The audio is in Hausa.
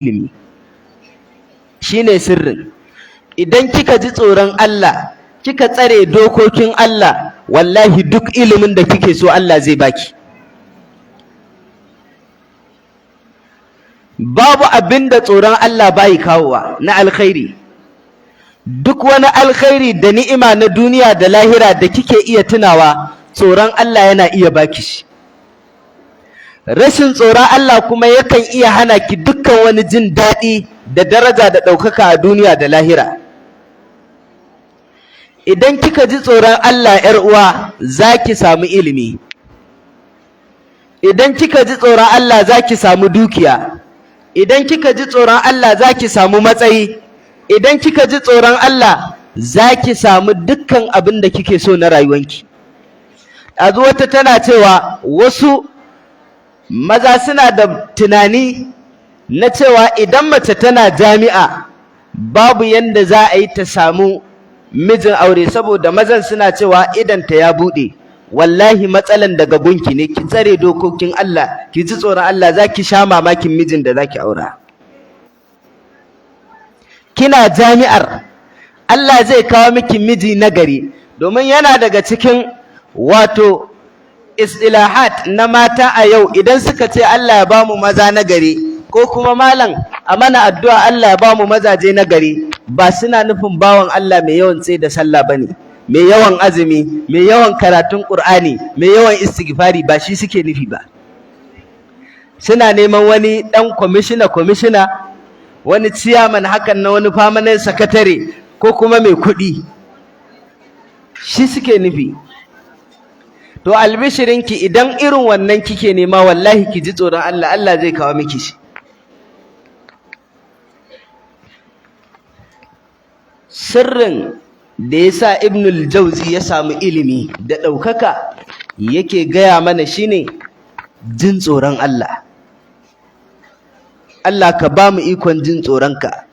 Ilimi shine sirrin. Idan kika ji tsoron Allah, kika tsare dokokin Allah, wallahi duk ilimin da kike so Allah zai baki. Babu abin da tsoron Allah bai kawowa na alkhairi. Duk wani alkhairi da ni'ima na duniya da lahira da kike iya tunawa, tsoron Allah yana iya baki shi. Rashin tsoron Allah kuma yakan iya hana ki dukkan wani jin daɗi da daraja da ɗaukaka a duniya da lahira. Idan kika ji tsoron Allah, ‘yar uwa, za ki samu ilimi. Idan kika ji tsoron Allah, za ki samu dukiya. Idan kika ji tsoron Allah, za ki samu matsayi. Idan kika ji tsoron Allah, za ki samu dukkan abin da kike so na rayuwanki. Ɗazu wata tana cewa wasu maza suna da tunani na cewa idan mace tana jami'a, babu yanda za a yi ta samu mijin aure, saboda mazan suna cewa idanta ya buɗe. Wallahi matsalan daga gunki ne. Ki tsare dokokin Allah, ki ji tsoron Allah, za ki sha mamakin mijin da za ki aura. Kina jami'ar, Allah zai kawo miki miji nagari, domin yana daga cikin wato istilahat na mata a yau, idan suka ce Allah ya bamu maza nagari, ko kuma malam a mana addu'a Allah ya bamu mazaje nagari, ba suna nufin bawan Allah mai yawan tsaye da sallah bane, mai yawan azumi, mai yawan karatun Qur'ani, mai yawan istighfari. Ba shi suke nufi ba. Suna neman wani dan kwamishina kwamishina, wani ciyaman hakan na wani permanent secretary, ko kuma mai kuɗi. Shi suke nufi. To albishirinki, idan irin wannan kike nema, wallahi ki ji tsoron Allah, Allah zai kawo miki shi. Sirrin da yasa Ibnul Jauzi ya samu ilimi da ɗaukaka, yake gaya mana, shine jin tsoron Allah. Allah ka ba mu ikon jin tsoronka.